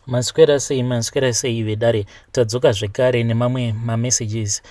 Maswera sei, maswera sei vedare. Tadzoka zvekare nemamwe mamessages.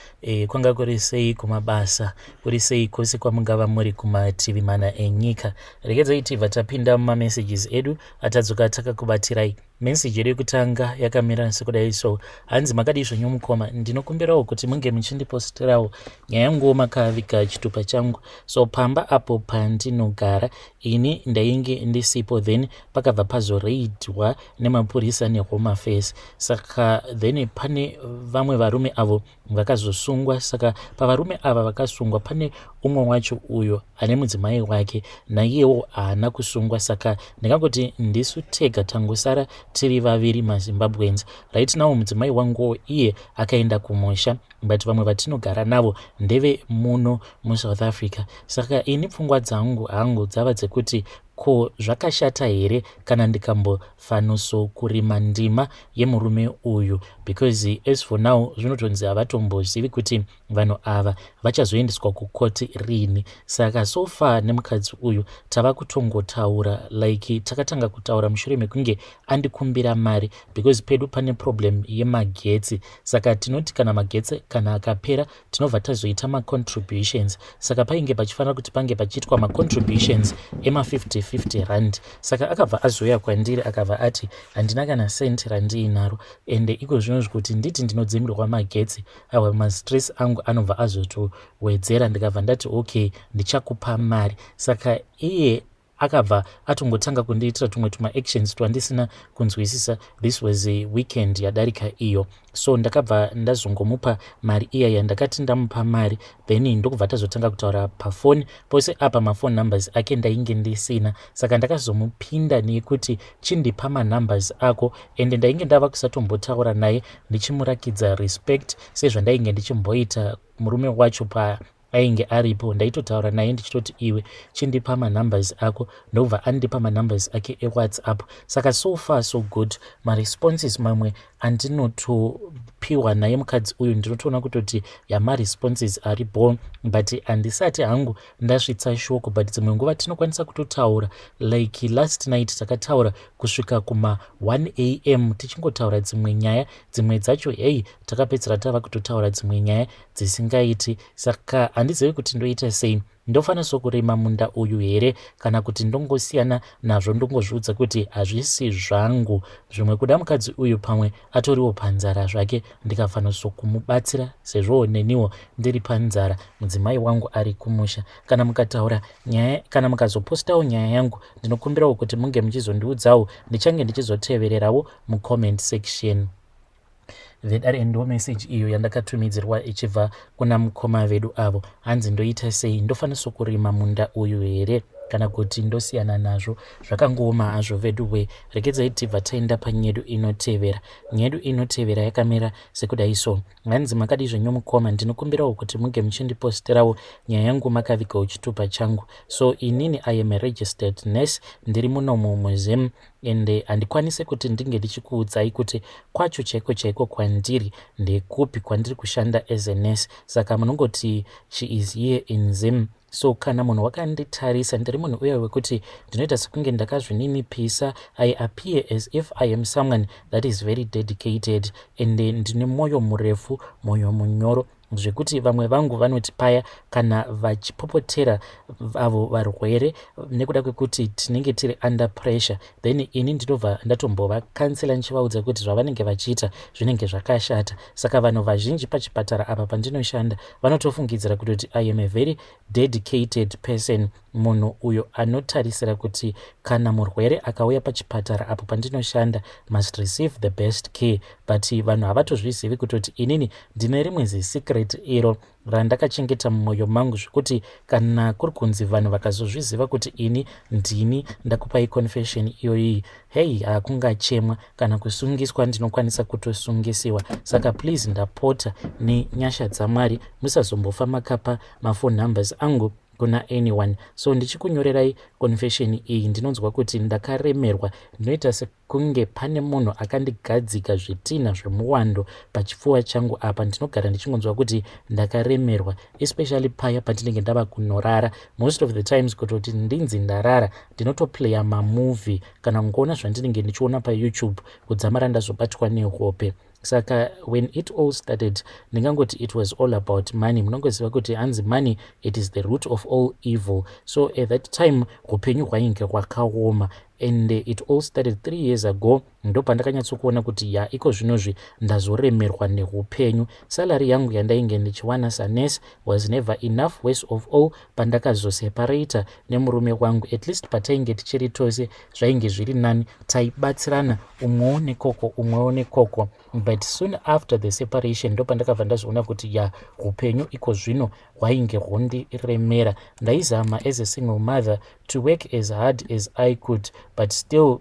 Kwanga kuri sei kumabasa, kuri sei kwose kwamungava muri kumativi mana enyika. Regedzai tibva tapinda mumamessages edu atadzoka takakubatirai. Message yedu yekutanga yakamira sekudai so. Hanzi makadii zvenyu mukoma, ndinokumbirawo kuti munge muchindipostirawo nyaya yanguwo makaviga chitupa changu. So pamba apo pandinogara ini ndainge ndisipo, then pakabva pazoreidwa nemapurisa neHome Affairs. Saka then pane vamwe varume avo vakazosungwa. Saka pavarume ava vakasungwa pane umwe wacho uyo ane mudzimai wake, naiyewo haana kusungwa. Saka ndingangoti ndisu tega tangosara tiri vaviri maZimbabweans right now. Mudzimai wanguwo iye akaenda kumusha, but vamwe vatinogara navo ndeve muno muSouth Africa. Saka ini pfungwa dzangu hangu dzava dzekuti, ko zvakashata here kana ndikambofanoso kurima ndima yemurume uyu? Because as for now zvinotonzi havatombozivi kuti vanhu ava vachazoendeswa kukoti rini. Saka so far nemukadzi uyu tava kutongotaura, like takatanga kutaura mushure mekunge andikumbira mari, because pedu pane problem yemagetsi. Saka tinoti kana magetsi kana akapera, tinobva tazoita macontributions. Saka painge pachifanira kuti pange pachiitwa macontributions ema50 50 rand. Saka akabva azouya kwandiri, akabva ati handina kana senti randiinaro, ende iko zvino zvikuti nditi ndinodzimirwa magetsi, aiwa, mastress angu anobva azotowedzera. Ndikabva ndati okay, ndichakupa mari. Saka iye akabva atongotanga kundiitira tumwe tumaactions twandisina kunzwisisa. This was a weekend yadarika iyo. So ndakabva ndazongomupa mari iya yandakati ndamupa mari, then ndokubva tazotanga kutaura pafoni. Pose apa mafone numbers ake ndainge ndisina, saka ndakazomupinda nekuti chindipa manumbers ako, ende ndainge ndava kusatombotaura naye ndichimurakidza respect sezvandainge ndichimboita murume wacho pa ainge aripo. Ndaitotaura naye ndichitoti iwe, chindipa manumbers ako. Ndobva andipa manumbers ake eWhatsApp. Saka so far so good. Maresponses mamwe andinotopiwa naye mukadzi uyu, ndinotoona kutoti yamaresponses ari bo, but handisati hangu ndasvitsa shoko. But dzimwe nguva tinokwanisa kutotaura, like last night takataura kusvika kuma1 am tichingotaura dzimwe nyaya. Dzimwe dzacho, hei, takapedzera tava kutotaura dzimwe nyaya dzisingaiti. Saka handizivi kuti ndoita sei. Ndofanira sokurima munda uyu here, kana kuti ndongosiyana nazvo, ndongozviudza kuti hazvisi zvangu? Zvimwe kuda mukadzi uyu pamwe atoriwo panzara zvake, ndikafanira sokumubatsira, sezvowo neniwo ndiri panzara, mudzimai wangu ari kumusha. Kana mukataura nyaya, kana mukazopostawo nyaya yangu, ndinokumbirawo kuti munge muchizondiudzawo. Ndichange ndichizotevererawo mucomment section. Vedare, ndo meseji iyo yandakatumidzirwa ichibva kuna mukoma vedu avo. Hanzi ndoita sei? Ndofanisa kurima munda uyu here, kana kuti ndosiyana nazvo? Zvakangooma hazvo vedu we. Regedzai tibva taenda panyedu inotevera. Nyedu inotevera yakamira sekudai so. Hanzi makadii zvenyu mukoma, ndinokumbirawo kuti munge muchindiposterawo nyaya yangu makavigawo chitupa changu. So inini I am a registered nurse, ndiri munomu muZim, ende handikwanisi kuti ndinge ndichikuudzai kuti kwacho chaiko chaiko kwandiri ndekupi kwandiri kushanda as a nurse. Saka munongoti she is here in Zim. So kana munhu wakanditarisa, ndiri munhu uya wekuti ndinoita sekunge ndakazvininipisa. I appear as if I am someone that is very dedicated, ende ndine mwoyo murefu, mwoyo munyoro, zvekuti vamwe vangu vanoti paya kana vachipopotera avo varwere nekuda kwekuti tinenge tiri under pressure, then ini ndinobva ndatombovakansela ndichivaudza kuti zvavanenge vachiita zvinenge zvakashata. Saka vanhu vazhinji pachipatara apa pandinoshanda vanotofungidzira kutoti I am a very dedicated person, munhu uyo anotarisira kuti kana murwere akauya pachipatara apo pandinoshanda must receive the best care. But vanhu havatozvizivi kutoti inini ndine rimwe zisecret iro randakachengeta mumwoyo mangu, zvekuti kana kuri kunzi vanhu vakazozviziva kuti ini ndini ndakupai confession iyoyi, hei, hakungachemwa, kana kusungiswa ndinokwanisa kutosungisiwa. Saka please, ndapota nenyasha dzaMwari, musazombofa makapa mafone numbers angu. Kuna anyone. So ndichikunyorerai confession iyi, ndinonzwa kuti ndakaremerwa. Ndinoita sekunge pane munhu akandigadzika zvitinha zvemuwando pachipfuva changu apa. Ndinogara ndichingonzwa kuti ndakaremerwa, especially paya pandinenge ndava kunorara. Most of the times, kutoti ndinzi ndarara, ndinotoplaya mamovie kana kungoona zvandinenge ndichiona paYouTube kudzamara ndazobatwa nehope. Saka when it all started, ndingangoti it was all about money. Munongoziva kuti hanzi money, it is the root of all evil. So at that time upenyu hwainge hwakaoma, and it all started 3 years ago. Ndo pandakanyatsokuona kuti ya, iko zvinozvi ndazoremerwa neupenyu. Salary yangu yandainge ndichiwana sanurse was never enough. Worst of all, pandakazoseparata nemurume wangu, at least patainge tichiri tose zvainge zviri nani, taibatsirana, umwewo nekoko, umwewo nekoko. But soon after the separation, ndo pandakabva ndazoona kuti ya, upenyu iko zvino hwainge hwondiremera. Ndaizama as a single mother to work as hard as I could, but still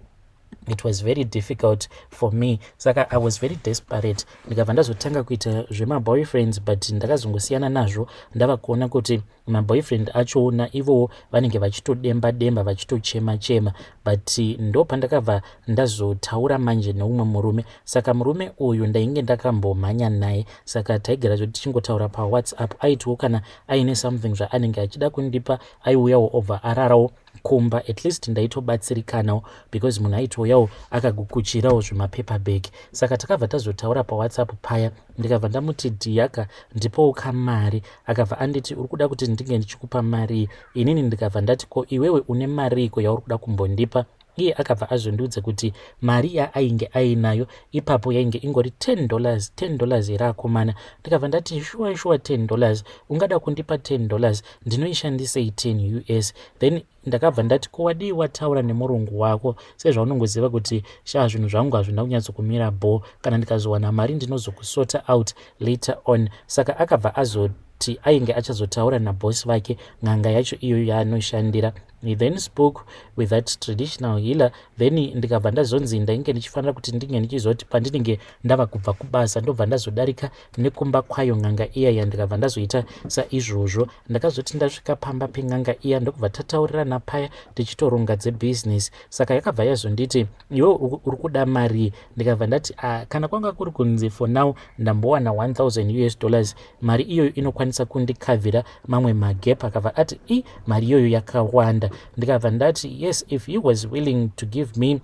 it was very difficult for me. Saka I was very desperate. Ndikabva ndazotanga kuita zvemaboyfriends, but ndakazongosiyana nazvo ndava kuona kuti maboyfriend achoona ivowo vanenge vachitodemba demba, vachitochema chema. But ndo pandakabva ndazotaura manje neumwe murume. Saka murume uyu ndainge ndakambomhanya naye, saka taigara zvoti tichingotaura paWhatsApp. Aitiwo kana aine something zvaanenge achida kundipa, aiuyawo obva ararawo kumba. At least ndaitobatsirikanawo because munhu aitouyawo akagukuchirawo zvemapaper bag. Saka takabva tazotaura paWhatsApp paya, ndikabva ndamuti, "Dhiyaka, ndipowo kamari." Akabva anditi, "Uri kuda kuti ndinge ndichikupa mari inini?" Ndikabva ndati, "Ko iwewe une mariiko yauri kuda kumbondipa?" Iye akabva azondiudza kuti mari yaainge ainayo ipapo yainge ingori $10. $10 here, akomana? Ndikabva ndati, "Shuwa shuwa, $10? Ungada kundipa $10? Ndinoishandisei 10 US?" Then ndakabva ndati, "Ko wadii wataura nemurungu wako? Sezvaunongoziva kuti sha, zvinhu zvangu hazvina kunyatsokumira bho. Kana ndikazowana mari, ndinozokusota out later on." Saka akabva azoti ainge achazotaura nabhosi vake, n'anga yacho iyoyo yaanoshandira. He then spoke with that traditional healer. Then ndikabva ndazonzi ndainge ndichifanira kuti ndinge ndichizoti pandinenge ndava kubva kubasa, ndobva ndazodarika nekumba kwayo n'anga iyaya. Ndikabva ndazoita saizvozvo. Ndakazoti ndasvika pamba pen'anga iya, ndokubva tataurirana paya, tichitoronga dzebhizinesi. Saka yakabva yazonditi, "Iwe uri kuda mari?" Ndikabva ndati, "Ah, kana kwanga kuri kunzi for now ndambowana 1000 US dollars, mari iyoyo inokwanisa kundikavhira mamwe magap." Akabva ati, "I mari iyoyo yakawanda." Ndikabva ndati, yes, if he was willing to give me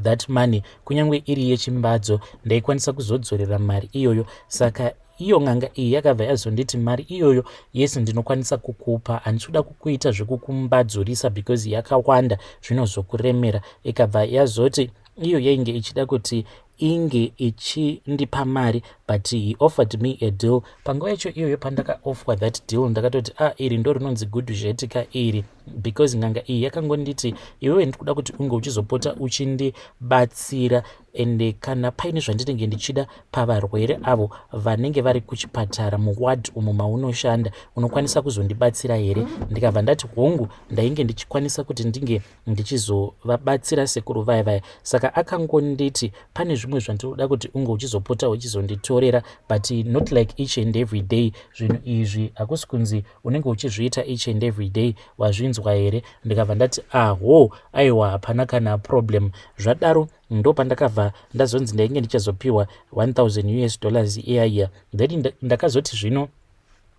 that money, kunyange iri yechimbadzo, ndaikwanisa kuzodzorera mari iyoyo. Saka iyo n'anga iyi yakabva yazonditi, "Mari iyoyo, yes, ndinokwanisa kukupa. Handisi kuda kukuita zvekukumbadzurisa because yakawanda, zvinozokuremera." Ikabva yazoti iyo yainge ichida kuti inge ichindipa mari, but he offered me a deal. Panguva yacho iyoyo pandakaofferwa that deal, ndakatoti, "Ah, iri ndo rinonzi good zvetika iri," because n'anga iyi yakangonditi, "Iwewe ndikuda kuti unge uchizopota uchindibatsira, ende kana paine zvandinenge ndichida pavarwere avo vanenge vari kuchipatara, muward umo maunoshanda, unokwanisa kuzondibatsira here?" Ndikabva ndati, "Hongu, ndainge ndichikwanisa kuti ndinge ndichizovabatsira sekuru vaya vaya." Saka akangonditi, "Pane zvimwe zvandinoda kuti unge uchizopota uchizonditorera, but not like each and every day. Zvinhu izvi hakusi kunzi unenge uchizviita each and every day, wazvinzwa here?" Ndikabva ndati, "Aho, aiwa, hapana kana problem." Zvadaro ndo pandakabva ndazonzi ndainge ndichazopiwa 1000 US dollars iyaiya. Then ndakazoti zvino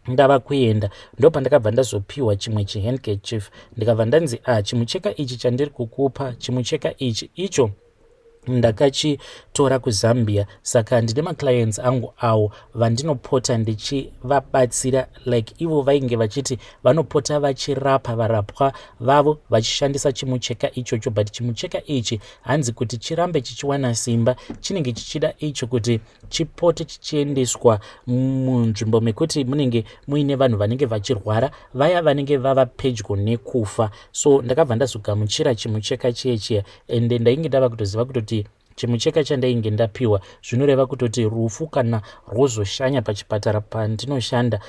ndava kuenda, ndo pandakabva ndazopiwa chimwe chihandkerchief. Ndikabva ndanzi, "A, chimucheka ichi chandiri kukupa, chimucheka ichi icho ndakachitora kuZambia. Saka ndine maclients angu awo vandinopota ndichivabatsira." Like ivo vainge vachiti vanopota vachirapa varapwa vavo vachishandisa chimucheka ichocho. But chimucheka ichi, hanzi kuti chirambe chichiwana simba, chinenge chichida icho kuti chipote chichiendeswa munzvimbo mekuti munenge muine vanhu vanenge vachirwara, vaya vanenge vava pedyo nekufa. So ndakabva ndazogamuchira chimucheka chiye chiya, ende ndainge ndava kutoziva kutoti Chimucheka chandainge ndapiwa, zvinoreva kutoti rufu kana rwozoshanya pachipatara pandinoshanda,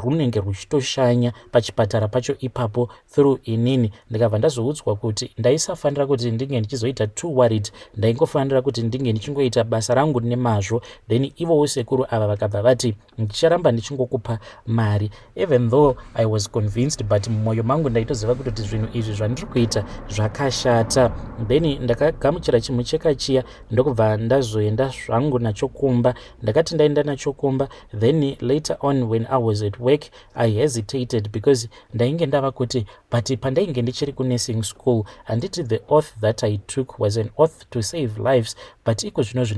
runenge ruchitoshanya pachipatara pacho ipapo through inini. Ndikabva ndazoudzwa kuti ndaisafanira kuti ndinge ndichizoita too worried, ndaingofanira kuti ndinge ndichingoita basa rangu nemazvo. Then ivowo sekuru ava vakabva vati, "Ndicharamba ndichingokupa mari." Even though I was convinced, but mumwoyo mangu ndaitoziva kutoti zvinhu izvi zvandiri kuita zvakashata. Then ndakagamuchira chimucheka chiya, ndokubva ndazoenda zvangu nacho kumba. Ndakati ndaenda nacho kumba, then later on when I was at work, I hesitated because ndainge ndava kuti, but pandainge ndichiri kunursing school, handiti the oath that I took was an oath to save lives? But iko zvinozvi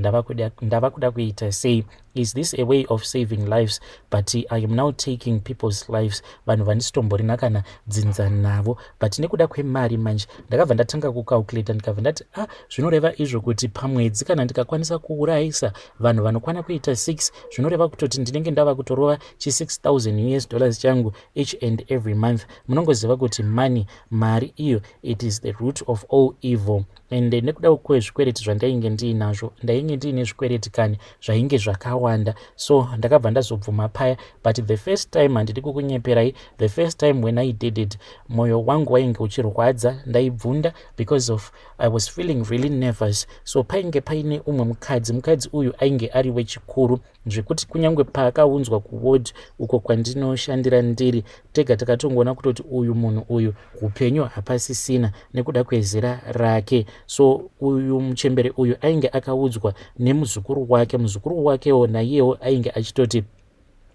ndava kuda kuita sei? Is this a way of saving lives? But I am now taking people's lives, vanhu vandisitomborina kana dzinza navo, but nekuda kwemari. Manje ndakabva ndatanga kucalculata, ndikabva ndati, "Ah, zvinoreva izvo kuti pamwedzi kana ndikakwanisa kuurayisa vanhu vanokwana kuita 6, zvinoreva kutoti ndinenge ndava kutorova chi6000 US dollars changu each and every month." Munongoziva kuti money, mari iyo, it is the root of all evil. And nekuda kwezvikwereti zvandainge ndiinazvo, ndainge ndiine zvikwereti kani zvainge zvakawanda, so ndakabva ndazobvuma paya. But the first time, handidi kukunyeperai, the first time when I did it, mwoyo wangu wainge uchirwadza, ndaibvunda because of I was feeling really nervous. So painge paine umwe mukadzi. Mukadzi uyu ainge ari wechikuru, zvekuti kunyange paakaunzwa kuward uko kwandinoshandira ndiri tega, takatongoona kutoti uyu munhu uyu upenyu hapasisina nekuda kwezera rake. So uyu muchembere uyu ainge akaudzwa nemuzukuru wake. Muzukuru wakewo naiyewo ainge achitoti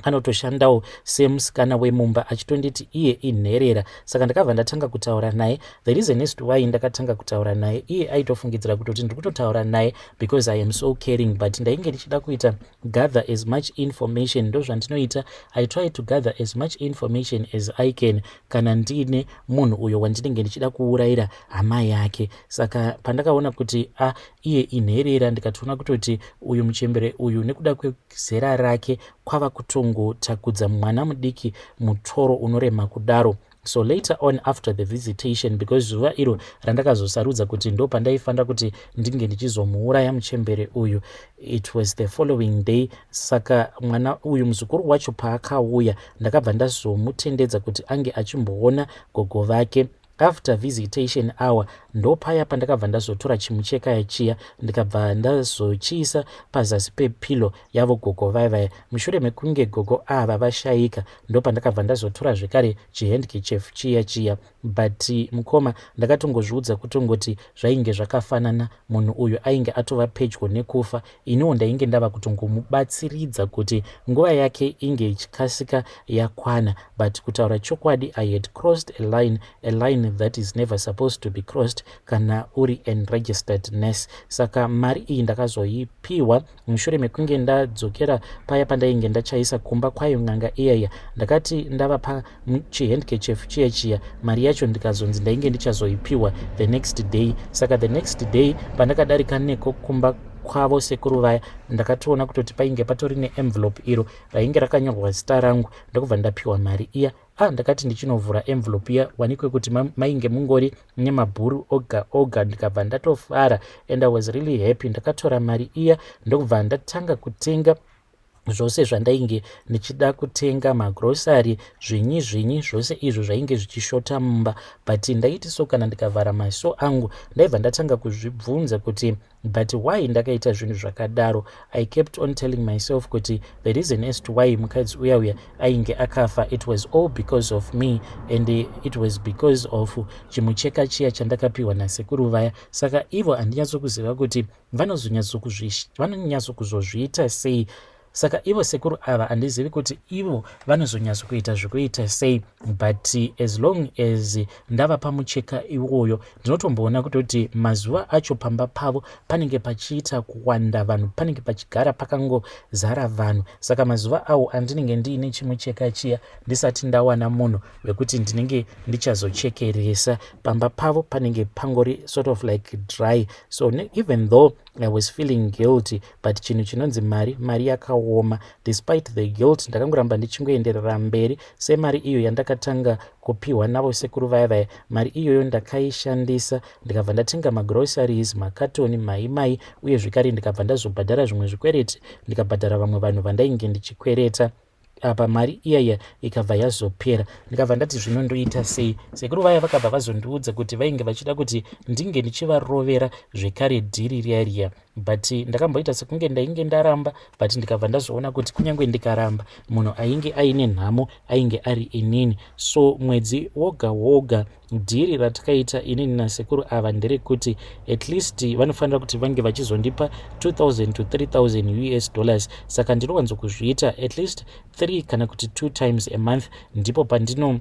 anotoshandawo semusikana wemumba, achitonditi iye inherera. Saka ndakabva ndatanga kutaura naye. The reason is to why ndakatanga kutaura naye, iye aitofungidzira kutoti ndiri kutotaura naye because I am so caring, but ndainge ndichida kuita gather as much information. Ndo zvandinoita, I try to gather as much information as I can kana ndiine munhu uyo wandinenge ndichida kuurayira hama yake. Saka pandakaona kuti a iye inherera, ndikatoona kutoti uyu muchembere uyu nekuda kwezera rake kwava kutongotakudza mwana mudiki mutoro unorema kudaro. So later on after the visitation, because zuva iro randakazosarudza kuti ndo pandaifanira kuti ndinge ndichizomuuraya muchembere uyu, it was the following day. Saka mwana uyu, muzukuru wacho, paakauya, ndakabva ndazomutendedza kuti ange achimboona gogo vake after visitation hour. Ndopaya pandakabva ndazotora chimucheka chiya, ndikabva ndazochiisa pazasi pepillow yavo gogo vaivaya. Mushure mekunge gogo ava vashayika, ndopandakabva ndazotora zvekare chihandkerchief chiya chiya. But mukoma, ndakatongozviudza kutongoti zvainge zvakafanana. Munhu uyu ainge atova pedyo nekufa, iniwo ndainge ndava kutongomubatsiridza kuti nguva yake inge ichikasika yakwana. But kutaura chokwadi, I had crossed a line, a line that is never supposed to be crossed kana uri an registered nurse. Saka mari iyi ndakazoipiwa mushure mekunge ndadzokera paya pandainge ndachaisa kumba kwayo n'anga iyaya. Ndakati ndavapa chihandkerchief chiya chiya, mari yacho ndikazonzi ndainge ndichazoipiwa the next day. Saka the next day pandakadarika neko kumba kwavo sekuru vaya, ndakatoona kutoti painge patori neenvelope iro rainge rakanyorwa zita rangu, ndokubva ndapiwa mari iya. Ah, ndakati ndichinovhura envelope iya, wanikwe kuti mainge mungori nemabhuru oga oga. Ndikabva ndatofara and I was really happy. Ndakatora mari iya, ndokubva ndatanga kutenga zvose zvandainge ndichida kutenga, magrosari, zvinyi zvinyi, zvose izvo zvainge zvichishota mumba. But ndaiti so kana ndikavhara maso angu, ndaibva ndatanga kuzvibvunza kuti, but why ndakaita zvinhu zvakadaro? I kept on telling myself kuti the reason as to why mukadzi uya uya ainge akafa, it was all because of me and it was because of chimucheka chiya chandakapiwa nasekuru vaya. Saka ivo handinyatsokuziva kuti vanonyatsokuzozviita sei. Saka ivo sekuru ava, handizivi kuti ivo vanozonyatsokuita zvekuita sei, but as long as ndava pamucheka iwoyo, ndinotomboona kutoti mazuva acho pamba pavo panenge pachiita kuwanda vanhu, panenge pachigara pakangozara vanhu. Saka mazuva awo andinenge ndiine chimucheka chiya, ndisati ndawana munhu wekuti ndinenge ndichazochekeresa, pamba pavo panenge pangori sort of like dry. So even though I was feeling guilty, but chinhu chinonzi mari, mari yakaoma. Despite the guilt, ndakangoramba ndichingoenderera mberi. Semari iyo yandakatanga kupiwa navo sekuru vaya vaya, mari iyoyo ndakaishandisa, ndikabva ndatenga magroceries, makatoni, maimai, uye zvekare ndikabva ndazobhadhara zvimwe zvikwereti, ndikabhadhara vamwe vanhu vandainge ndichikwereta. Apa mari iyaya ikabva yazopera. Ndikabva ndati, "Zvino ndoita sei?" Sekuru vaya vakabva vazondiudza kuti vainge vachida kuti ndinge ndichivarovera zvekare dhiri riya riya, but ndakamboita sekunge ndainge ndaramba, but ndikabva ndazoona kuti kunyange ndikaramba, munhu ainge aine nhamo ainge ari inini. So mwedzi woga woga, dhiri ratakaita inini nasekuru ava nderekuti at least vanofanira kuti vange vachizondipa 2000 to 3000 US dollars. Saka ndinowanzokuzviita at least 3 kana kuti 2 times a month. Ndipo pandino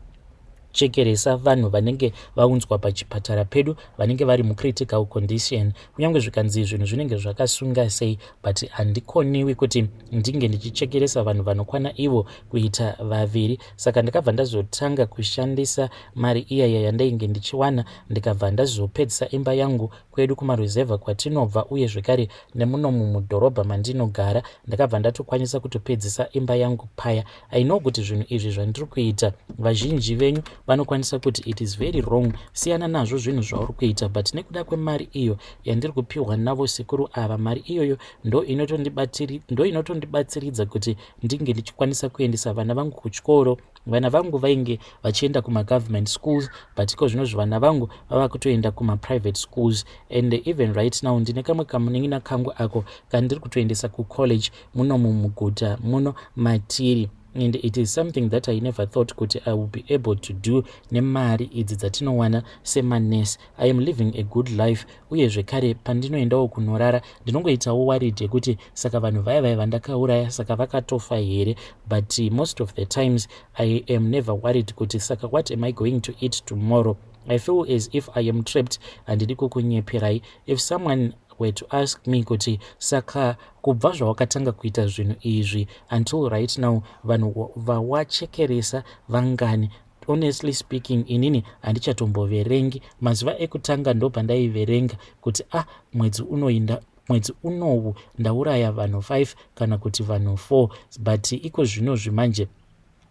chekeresa vanhu vanenge vaunzwa pachipatara pedu, vanenge vari mucritical condition. Kunyange zvikanzi zvinhu zvinenge zvakasunga sei, but handikoniwi kuti ndinge ndichichekeresa vanhu vanokwana ivo kuita vaviri. Saka ndakabva ndazotanga kushandisa mari iyaya yandainge ndichiwana, ndikabva ndazopedzisa imba yangu kwedu kumaruzevha kwatinobva, uye zvekare nemunomu mudhorobha mandinogara. Ndakabva ndatokwanisa kutopedzisa imba yangu paya. I know kuti zvinhu izvi zvandiri kuita, vazhinji venyu vanokwanisa kuti it is very wrong, siyana nazvo zvinhu zvauri kuita, but nekuda kwemari iyo yandiri kupiwa navo sekuru ava, mari iyoyo ndo inotondibatsiridza kuti ndinge ndichikwanisa kuendesa vana vangu kuchikoro. Vana vangu vainge vachienda kumagovernment schools, but iko zvinozvi vana vangu vava kutoenda kumaprivate schools. And even right now ndine kamwe kamunin'ina kangu ako kandiri kutoendesa kucollege munomu muguta muno matiri, and it is something that I never thought kuti I will be able to do nemari idzi dzatinowana semanesi. I am living a good life. Uye zvekare pandinoendawo kunorara, ndinongoitawo worried yekuti saka vanhu vaya vaya vandakauraya, saka vakatofa here? But most of the times I am never worried kuti saka what am I going to eat tomorrow. I feel as if I am trapped. Handidi kukunyeperai. If someone were to ask me kuti saka kubva zvawakatanga kuita zvinhu izvi until right now, vanhu vawachekeresa vangani, honestly speaking, inini handichatomboverengi. Mazuva ekutanga ndo pandaiverenga kuti ah, mwedzi unoinda, mwedzi unowu ndauraya vanhu 5 kana kuti vanhu 4, but iko zvinozvi manje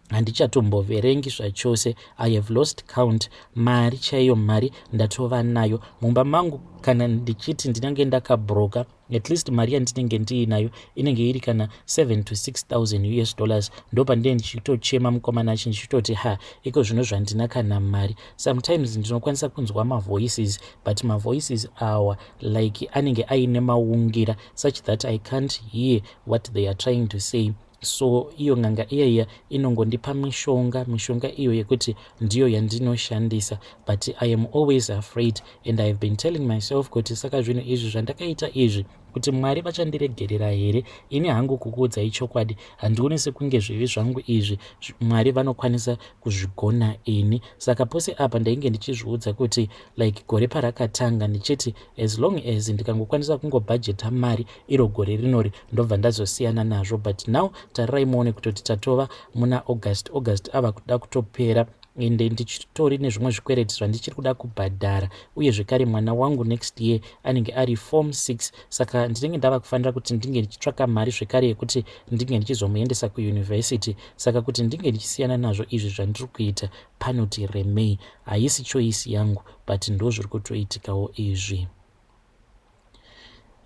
handichatomboverengi zvachose. I have lost count. Mari chaiyo, mari ndatova nayo mumba mangu. Kana ndichiti ndinenge ndakabroka, at least mari yandinenge ndiinayo inenge iri kana 7 to 6000 US dollars. Ndo pandinenge ndichitochema mukomana achi, ndichitoti ha, iko zvino zvandina kana mari. Sometimes ndinokwanisa kunzwa mavoices, but mavoices awa like anenge aine maungira such that I can't hear what they are trying to say. So iyo n'anga iyaiya inongondipa mishonga, mishonga iyo yekuti ndiyo yandinoshandisa, but I am always afraid and I have been telling myself kuti saka zvinhu izvi zvandakaita izvi, kuti Mwari vachandiregerera here? Ini hangu kukuudzai chokwadi, handioni sekunge zvivi zvangu izvi Mwari vanokwanisa kuzvigona ini. Saka pose apa ndainge ndichizviudza kuti like gore parakatanga, ndichiti as long as ndikangokwanisa kungobhajeta mari iro gore rinori, ndobva ndazosiyana nazvo. But now tarirai muone kutoti tatova muna August. August ava kuda kutopera, ende ndichitori nezvimwe zvikwereti zvandichiri kuda kubhadhara. Uye zvekare mwana wangu next year anenge ari form 6, saka ndinenge ndava kufanira kuti ndinge ndichitsvaka mari zvekare yekuti ndinge ndichizomuendesa kuyunivhesity. Saka kuti ndinge ndichisiyana nazvo izvi zvandiri kuita panoti remei. Haisi choice yangu, but ndo zviri kutoitikawo izvi.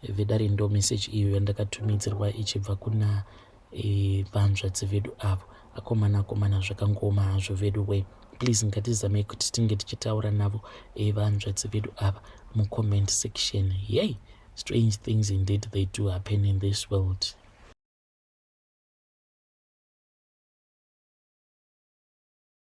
Vedare, ndo meseji iyo yandakatumidzirwa ichibva kuna vanzvadzi vedu avo. Akomana, akomana, zvakangoma hazvo vedu we. Please, ngatizamei kuti tinge tichitaura navo vanzvadzi vedu ava mucomment section. Yei, strange things indeed, they do happen in this world.